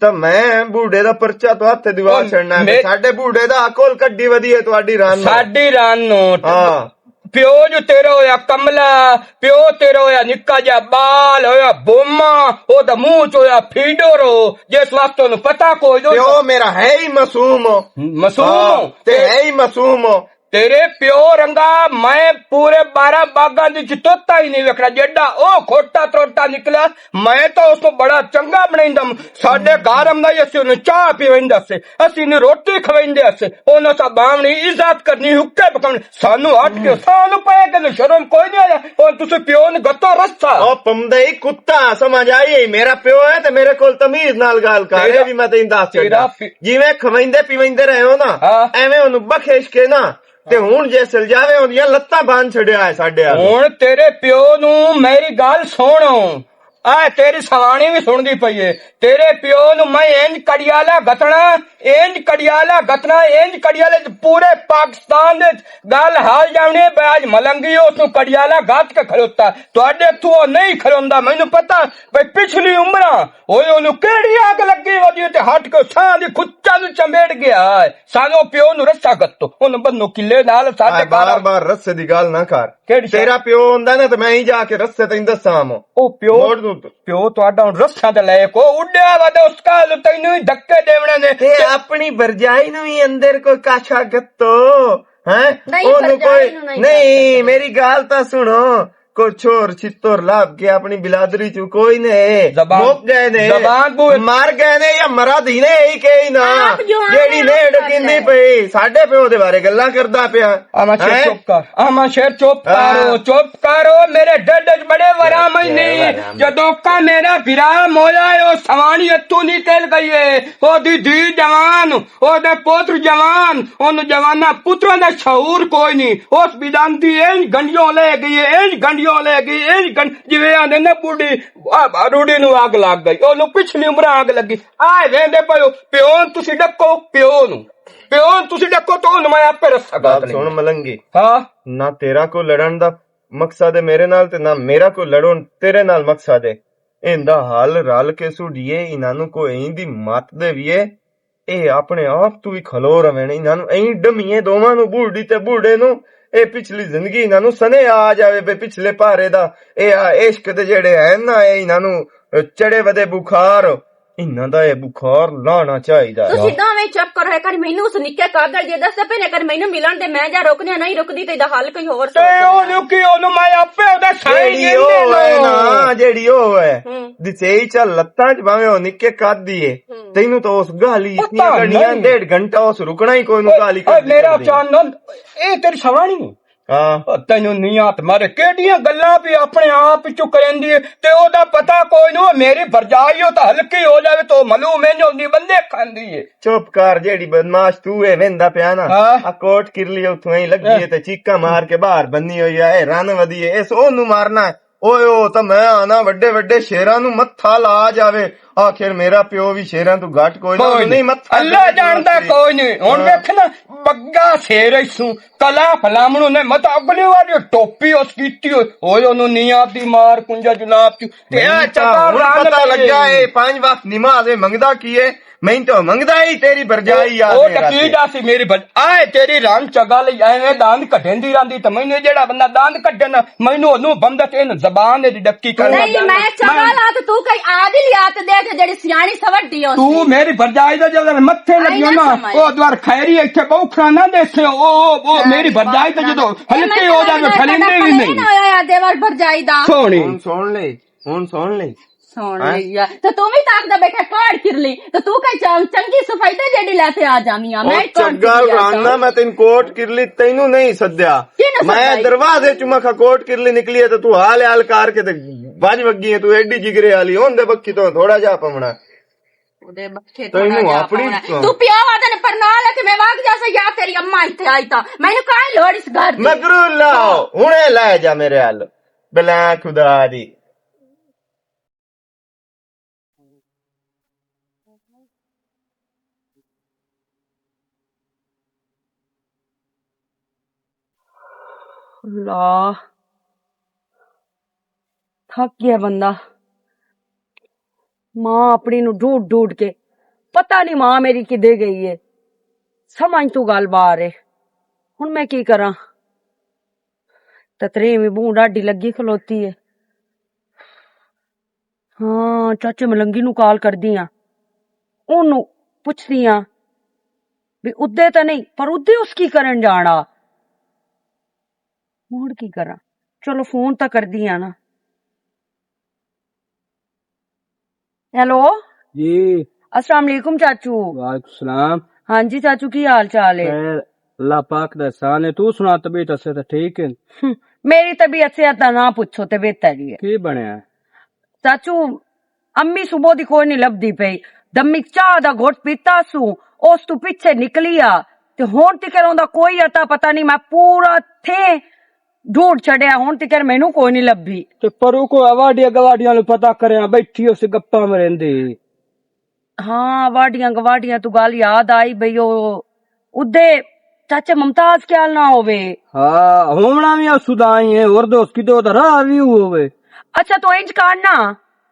تے میں بوڑھے دا پرچہ تو ہتھ دیوا او چھڑنا ہے۔ میں ساڈے بوڑھے دا عقل کڈی ودی ہے تہاڈی رن نو۔ ساڈی رن نو۔ ہاں۔ پیو جو تیرا ہویا کملا، پیو تیرا ہویا نکا جا بال، ہویا بوما، او دا منہ چ ہویا فیڈر ہو، جس وقت اونوں پتہ کوئی نہ۔ پیو میرا ہے ہی معصوم ہو۔ معصوم ہاں، ہو۔ تے ہے ہی معصوم ہو۔ تیرے پیو رنگا میں پورے بارہ باغاں دی چ توتا ہی نہیں ویکھنا، جیڈا او کھوٹا تروٹا نکلا، میں تاں اس نوں بڑا چنگا بنائیندا۔ ساڈے گھر آندا ہی اسی اونوں چاہ پیویندا سے، اسی نوں روٹی کھویندے سے، اوناں سا باونی عزت کرنی، حقے پکاونے، سانوں ہٹ کے سانوں پے کے شرم کوئی نہیں آیا۔ اور تسی پیو نوں گتو رسا۔ او پمدے کتا، سمجھ آئی؟ میرا پیو ہے تے میرے کول تمیز نال گل کر، تیرا، اے بھی میں تینوں دس تیرا چھڈا۔ پی- جویں کھویندے پیویندے رہے ہو نا، ہاں۔ ایویں اونوں بخش کے نا، تے ہن جے سل جاوے، اوندیاں لتاں بن چھڈیا ہے ساڈے آلے۔ ہن تیرے پیو نوں میری گل سن۔ اے تیری سوانی وی سندی پئی ہے۔ تیرے پیو نوں میں انج کڑیالا گتنا، انج کڑیالا گتنا، انج کڑیالے پورے پاکستان دے گل حال جاونی ہے۔ بے آج ملنگی اس نوں کڑیالا گت کے کھلوتا۔ تہاڈے تو نہیں کھلوندا، مینوں پتہ۔ بھئی پچھلی عمراں اوئے، اونوں کیڑی اگ لگی ودی تے ہٹ کے ساں دی کھچا نوں چمبیڑ گیا ہے۔ سانو پیو نوں رسا گتو، اونوں بنو کلے نال ساڈے آئے، بار گھر بار رسے دی گل نہ کر۔ کیڑی شے؟ تیرا پیو ہوندا نا تے میں ہی جا کے رسے تیں دساں مو۔ او پیو، موڑ دوں تو۔ پیو تہاڈا ہن رسا تے لے کو اڈیا وا تے اس کال تینوں ہی دھکے دیونے نے۔ تے اپنی برجائی نوں ہی اندر کوئی کاشا گتو، ہیں؟ نہیں، اونوں برجائی کوئی نوں نہیں نہیں، کر سکدے۔ میری گل تاں سنو۔ کوئی چھور چھتر لب کے اپنی بلادری چوں کوئی نے زبان، مک گئے نے، زبان کو مر گئے نے یا مرا دی نے، یہی کہی نا۔ آپ جوان جیڑی نے ڈکیندی پئی، ساڈے پیو دے بارے گلاں کردا پیا۔ آما شیر ہیں؟ چپ کر، آما شیر چپ ہاں۔ کرو، چپ کرو، میرے ڈڈ وچ بڑے ورام ہی نہیں۔ ورام۔ جدوں کا میرا بھرا مویا ہے، او سوانی اتوں نکل گئی ہے، او دی دی جوان، او دے پتر جوان، ان جواناں پتراں دا شعور کوئی نہیں۔ اس بیدان دی انج گنڈیوں لے گئی، انج گنڈیوں لے گئی، انج گن-، جویں آندے نے بوڑھی، آ، روڑی نوں اگ لگ گئی، اونوں پچھلی عمر اگ لگی۔ آئے ویندے پیو، پیو نوں تسی ڈکو، پیو نوں، پیو نوں تسی ڈکو تو اونوں میں آپے رسا گل گل سن ملنگی۔ ہاں۔ نہ تیرا کوئی لڑن دا مقصد ہے میرے نال تے نہ میرا کوئی لڑن تیرے نال مقصد ہے۔ ایندا حل رل کے سوڈیے، انہاں نوں کوئی ایندی مت دیویے۔ اے اپنے آپ تو وی کھلو رہوے نے، انہاں نوں ایں ڈمیے دوواں نوں، بوڑھی تے بوڑھے نوں۔ اے پچھلی زندگی انہاں نوں سنے آ جاوے، بے پچھلے پارے دا۔ اے آ عشق دے جڑے ہیں نا، اے انہاں نوں چڑے ودے بخار، انہاں دا اے بخار لانا چاہیدا ہے۔ تسی دوویں چپ کرو، ایک واری مینوں اس نکے قاتل جے دس پے نے، ایک واری مینوں ملن دے، میں جا رکدی ہاں، نہیں رکدی تے دا حل کوئی ہور تے سوچ لے۔ اونوں کی، اونوں میں آپے اودے سائن جیڑی او ہے نا، جیڑی او ہے۔ ہوں۔ دسے ہی چل لتاں چ بھاویں او نکے قد دی ہے۔ ہوں۔ تینوں تو اس گالی اتنی پتہ کرنی ہے، نہیں۔ ڈیڑھ گھنٹہ اس رکنا ہی کوئی نوں۔ اوئے، گالی اوئے، کرنی میرا کرنی۔ چاندن، اے تیری سوانی۔ ہاں۔ او تینوں نہیں ہاتھ مارے، کیڑیاں گلاں بھی اپنے آپ چ کریندی ہے، تے او دا پتہ کوئی نوں، میری بھرجائی او تاں ہلکی ہو جاوے تو ملو میں جو دی بندے کھاندی ہے۔ چپ کر، جیڑی بدماش تو اے ویندا پیا نا، ہاں۔ آ کوٹ کرلی اتھوں ہی لگی ہے ہاں۔ تے چیکاں مار کے باہر بنی ہوئی ہے، اے رن ودی ہے، اس اونوں مارنا ہے۔ اوئے، او تاں میں آنا، وڈے وڈے شیراں نوں متھا لا جاوے۔ آخر میرا پیو وی شیراں توں گھٹ کوئی نہ، کوئی نہیں، نہیں۔ متھا اللہ جاندا کوئی نہیں۔ ہن ویکھ نا، بگا شیر ایسوں، کلا فلامنوں نے مت اگلی واری ٹوپی اس کیتی ہوئی، اوئے، اونوں نی آپدی مار کنجا جناب چ۔ تے اے چنگا ہن رنگ پتہ لگا۔ اے پنج وقت نماز اے منگدا کی اے؟ میں تو منگدا ہی تیری برجائی آ او دے ٹکی راتے۔ جا سی میری بل-، آئے تیری رن چگا لئی ایویں داند کڈھن دی راندی تے مینوں جیڑا بندہ داند کڈھن، مینوں اونوں بندہ تے ان زبان دی ڈکی کر نہیں، میں چگا لا تے تو کئی آدھی لیا تے دے تے جیڑی سیانی سوڈی ہو تو سی۔ میری برجائی دا جدوں متھے آئی لگیو نہ نا، سمجھ۔ او دوار خیری ایتھے بوکھرا نہ دیسے، او، او، او میری برجائی دا جدوں ہلکے ہو جاوے، پھلندے وی نہیں۔ ہویا دیور برجائی دا۔ سوہنی۔ ہن سن لے، ہن سن لے۔ سن لئی یار۔ تے تو وی تاکدا بیٹھا کوٹ کرلی۔ تے تو کئی چنگ-، چنگی صفائی تے جیڑی لے تے آ جاویں آ۔ میں او کون چگل کرلی آ راننا، چاہوں؟ میں تین کوٹ کرلی تینوں نہیں سدیا۔ کی نہ میں سدیا؟ دروازے چوں مکھا کوٹ کرلی نکلی ہے تے تو حال حال کر کے تے بج وگی ہے، تو ایڈی جگرے والی۔ ہن دے بکھی تو تھوڑا جا پمنا۔ اودے بکھے تینوں تھوڑا جا اپنی پمنا۔ تو پیو آدھے نے پرنا لے تے میں وگ جا سا یا تیری اماں ایتھے آئی تا۔ میں نے کہا لوڑ اس گھر دی۔ مگرو لاؤ، ہاں۔ ہنے لے جا میرے حال۔ بلا خدا دی۔ اللہ، تھک گیا بندہ۔ ماں اپنی نو ڈھونڈ ڈھونڈ کے، پتہ نہیں ماں میری کدے گئی ہے۔ سمجھ تو گل باہر ہے۔ ہن میں کی کراں؟ تتری میں بہوں ڈاڈی لگی کھلوتی ہے۔ ہاں، چاچے ملنگی نو کال کردی ہاں، اونوں پچھدی ہاں بھی ادے تاں نہیں، پر ادے اس کی کرن جانا؟ ہن کی کراں؟ چلو، فون تاں کردی ہاں نا۔ ہیلو۔ جی۔ السلام علیکم چاچو۔ وعلیکم السلام۔ ہاں جی چاچو، کی حال چال ہے؟ خیر، اللہ پاک دا احسان ہے۔ تو سنا، طبیعت اسے تے ٹھیک ہے؟ ہم، میری طبیعت سے اتنا نہ پوچھو، طبیعت ہے جی۔ کی بنیا؟ چاچو، امی صبح دی کوئی نہیں لبدی پئی۔ دمی چاہ دا گھٹ پیتا سو، اس تو پیچھے نکلی آ۔ تے ہن تکر اوندا کوئی اتا پتہ نہیں، میں پورا تھے ڈھونڈ چھڈیا، ہن تکر مینوں کوئی نہیں لبھی۔ تے پرو کو اواڈیاں گواڈیاں نوں پتہ کریاں، بیٹھی اس گپاں مریندی۔ ہاں، واڈیاں گواڈیاں تو گل یاد آئی بھئی، او ادے چاچے ممتاز خیال نہ ہووے۔ ہاں، ہوونا وی اس دا ہی ہے، اور دوست کدے دا راہ وی ہووے۔ اچھا، تو انج کرنا،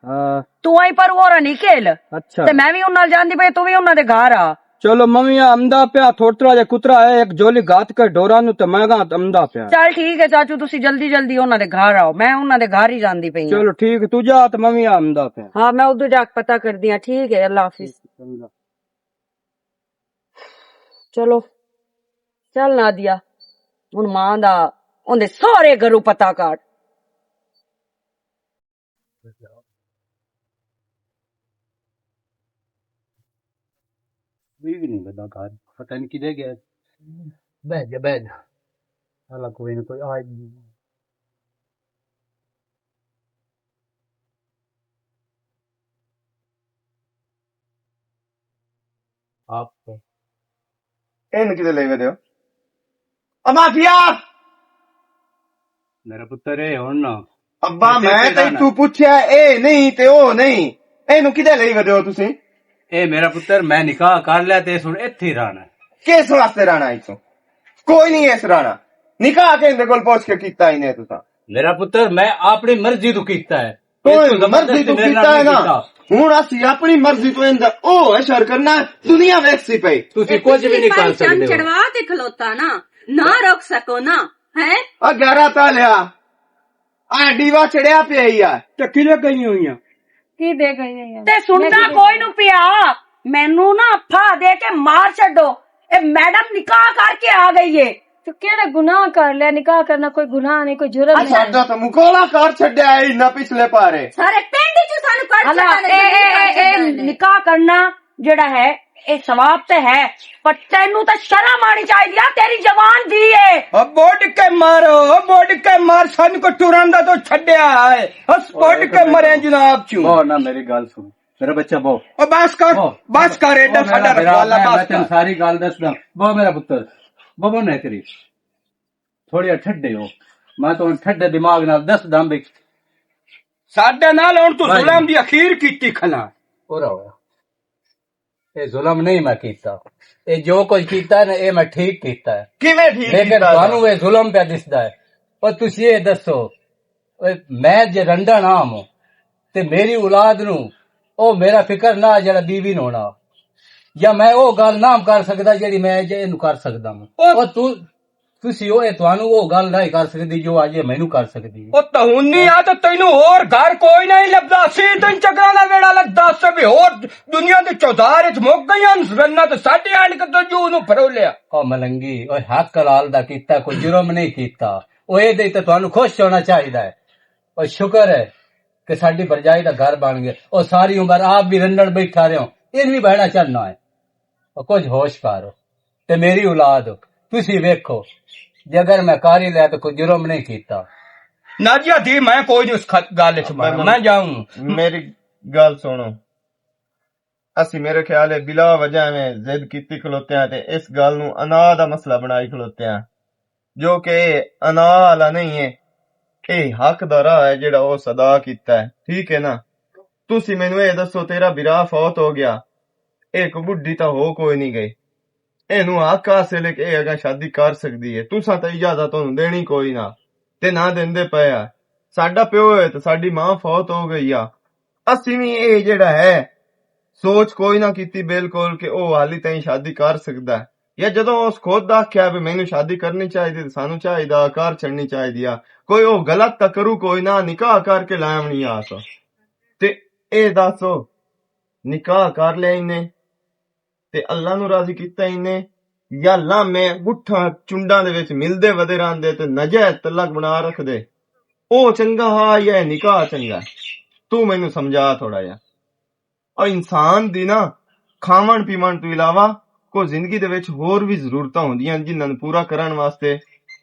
ہاں۔ تو آئی پر اور نہیں کھیل۔ اچھا۔ تے میں وی انہاں نال جاندی پئی، تو وی انہاں دے گھر آ۔ چلو، میں وی آمدا پیا، تھوڑا تھوڑا جہا کترا ہے، ایک جھولی گات کر ڈوراں نوں تے میں گاں آمدا پیا۔ چل ٹھیک ہے چاچو، تسی جلدی جلدی انہاں دے گھر آؤ، میں انہاں دے گھر ہی جاندی پئی ہاں۔ چلو ٹھیک ہے، تو جا تے میں وی آمدا پیا۔ ہاں، میں ادھر جا کے پتہ کردی ہاں، ٹھیک ہے، اللہ حافظ۔ چلو، چل نادیا، ہن ماں دا اوندے سارے گھروں پتہ کاٹ۔ کوئی بھی نہیں لگا گھر، پتہ نہیں کدھر گیا۔ بیٹھ جا، بیٹھ جا۔ چلا کوئی نہ کوئی آ ہی جائے۔ آپ کو۔ اینو کدے لے ودے ہو؟ امافیا! میرا پتر اے ہن نا۔ ابا، میں تینوں پوچھیا، اے نہیں تے او نہیں۔ اینو کدے لے ودے ہو تسی؟ اے میرا پتر، میں نکاح کر لیا تے سن ایتھے ہی رہنا ہے۔ کس واسطے رہنا ایتھوں؟ کوئی نہیں ایس رہنا۔ نکاح کے اندے کول پوچھ کے کیتا ہی نہیں تساں۔ میرا پتر، میں اپنی مرضی تو کیتا ہے۔ کوئی مرضی تو کیتا ہے نا۔ ہن اسی اپنی مرضی تو اندر او ہے شر کرنا، دنیا ویکھ سی پئی۔ تسی کچھ بھی نہیں کر سکدے ہو۔ چڑھوا تے کھلوتا نا، نہ روک سکو نا، ہیں؟ آ گیارہ تا لیا، آ ڈیوا چڑھیا پیا ہی آ۔ تے کدے گئی ہوئی آ؟ کی دے گئی ہے یار؟ تے سندا کوئی نو پیا، مینوں نا پھا دے کے مار چھڈو۔ اے میڈم نکاح کر کے آ گئی ہے۔ تو کیڑا گناہ کر لیا؟ نکاح کرنا کوئی گناہ نہیں، کوئی جرم نہیں۔ ساڈا تو مکولا کر چھڈیا ہے انہاں پچھلے پارے۔ سارے پنڈ چ سانو کر چھڈیا نے، اے، اے، اے، نکاح کرنا جڑا ہے، اے ثواب تے ہے، پر تینوں تے شرم آنی چاہیے آ تیری جوان دی ہے۔ او بوڈ کے مارو، او بوڈ کے مار، سانو کو ٹرن دا تو چھڈیا ہے۔ اس بوڈ کے مرے جناب چوں۔ بہو نا، میری گل سن۔ میرا بچہ بہو۔ او بس کر، بہو۔ بس کر، ایڈا او میرا ساڈا بھرا، رکھوالا، میں، بس میں تینوں کر۔ ساری گل دسدا۔ بہو میرا پتر، بہو نہ کری۔ تھوڑے ٹھڈے ہو۔ میں تو ٹھڈے دماغ نال دسدا بھی ساڈے نال ہن تو بھائی۔ ظلم دی اخیر کیتی کھنا۔ پورا ہویا۔ اے ظلم نہیں میں کیتا۔ اے جو کچھ کیتا ہے نا، اے میں ٹھیک کیتا ہے۔ کیویں ٹھیک لیکن کیتا ہے؟ تانوں اے ظلم پہ دسدا ہے۔ پر تسی اے دسو، اے میں جے رنڈا نہ ہوں تے میری اولاد نو او میرا فکر نہ جڑا بیوی نو ہونا، یا میں او گل نہ کر سکدا جڑی میں جے اینو کر سکدا ہوں۔ او او تو تسی او، اے تانوں او گل نہیں کر سکدی جو اج اے مینوں کر سکدی ہے۔ او تہونی آ تے تینوں ہور گھر کوئی نہیں لبدا، اسی تین چکراں دا ویڑا لگدا، اسے بھی ہور دنیا دے چودھار اچ مک گئیاں، رناں تے ساڈے آن کے تے جو نوں پھرو لیا۔ او ملنگی، او حق حلال دا کیتا، کوئی جرم نہیں کیتا۔ او اے دے تے تانوں خوش ہونا چاہیدا ہے۔ او شکر ہے کہ ساڈی بھرجائی دا گھر بن گیا۔ او ساری عمر آپ بھی رنڈن بیٹھا رہیا، ان بھی بہنا چلنا ہے۔ او کچھ ہوش کر۔ تے میری اولاد، تسی ویکھو، جے اگر میں کاری لیا تے کوئی جرم نہیں کیتا۔ نادیا دی، میں کوئی نہیں اس خ-، گل چ مارا، میں جاؤں۔ میری گل سنو، اسی میرے خیال ہے بلا وجہ ایویں ضد کیتی کھلوتے ہیں تے اس گل نو انا دا مسئلہ بنائی کھلوتے ہیں، جو کہ انا والا نہیں ہے۔ اے حق دا راہ ہے جڑا او صدا کیتا ہے، ٹھیک ہے نا؟ تسی مینوں اے دسو، تیرا برا فوت ہو گیا، اے کوئی بڈھی تاں ہو کوئی نہیں گئی، اینوں حق حاصل ہے کہ اے اگاں شادی کر سکدی ہے، تساں تاں اجازت اونوں دینی کوئی نہ، تے نہ دیندے پئے آ۔ ساڈا پیو ہے تے ساڈی ماں فوت ہو گئی آ، اسی وی اے جڑا ہے سوچ کوئی نہ کیتی بالکل کہ او حالی تائیں شادی کر سکدا ہے، یا جدوں اس خود آکھیا بھی مینوں شادی کرنی چاہیدی تے سانوں چاہیدا کر چھڑنی چاہیدی آ، کوئی او غلط تاں کرو کوئی نہ، نکاح کر کے لائم نہیں آ سا۔ تے اے دسو، نکاح کر لیا انہیں تے اللہ نو راضی کیتا انہیں، یا لامے گٹھاں چنڈاں دے وچ ملدے ودے رہندے تے ناجائز تعلق بنا رکھدے؟ او چنگا ہا یا اے نکاح چنگا؟ تو مینوں سمجھا تھوڑا جا۔ او انسان دی نا کھاون پیون تو علاوہ کوئی زندگی دے وچ ہور وی ضرورتاں ہوندیاں جنہاں نوں پورا کرن واسطے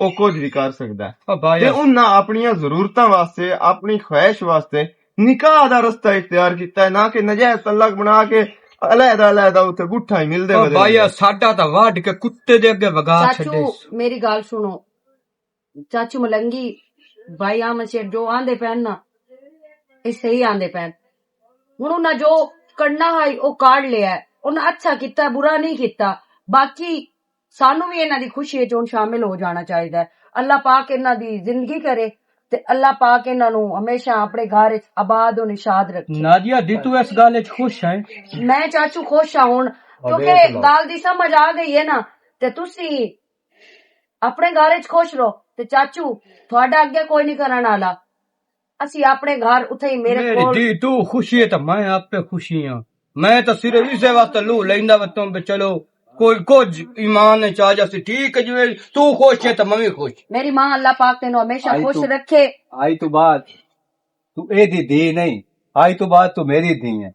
او کچھ وی کر سکدا ہے۔ او بھائی، تے انہاں اپنیاں ضرورتاں واسطے، اپنی خواہش واسطے نکاح دا رستہ اختیار کیتا ہے، نہ کہ ناجائز تعلق بنا کے علیحدہ علیحدہ اتھے گٹھاں ہی ملدے او ودے بھائی، رہندے۔ ساڈا تاں وڈ کے کتے دے اگے وگا چاچو، چھڈے۔ میری گل سنو، چاچو ملنگی، بھائی احمد شیر جو آندے پین نا، اے صحیح آندے پین۔ ہن انہاں جو کرنا ہے، او کر لیا ہے۔ انہاں اچھا کیتا، برا نہیں کیتا۔ باقی سانوں وی انہاں دی خوشی وچ ہن شامل ہو جانا چاہیدا ہے۔ اللہ پاک انہاں دی زندگی کرے تے اللہ پاک انہاں نوں ہمیشہ اپنے گھر وچ آباد و نشاد رکھے۔ نادیہ دی، تو اس گل وچ خوش ہے؟ میں چاچو خوش ہاں ہن، کیونکہ گل دی سمجھ آ گئی ہے نا، تے تسی اپنے گھر وچ خوش رہو، تے چاچو، تہاڈا اگے کوئی نہیں کرن والا۔ اسی اپنے گھر اتھے ہی میرے میری کول۔ دی، تو خوشی ہے تے میں آپ پہ خوشی ہاں۔ میں تے صرف اسے واسطے لو لیندا وتوں بھی چلو کوئی کچھ ایمان نے چاہ جاسی، ٹھیک ہے جی، تو خوش ہے تے میں بھی خوش۔ میری ماں، اللہ پاک تینوں ہمیشہ آئی خوش تو، رکھے۔ آئی تو بعد تو اے دی دی نہیں، آئی تو بعد تو میری دی ہے۔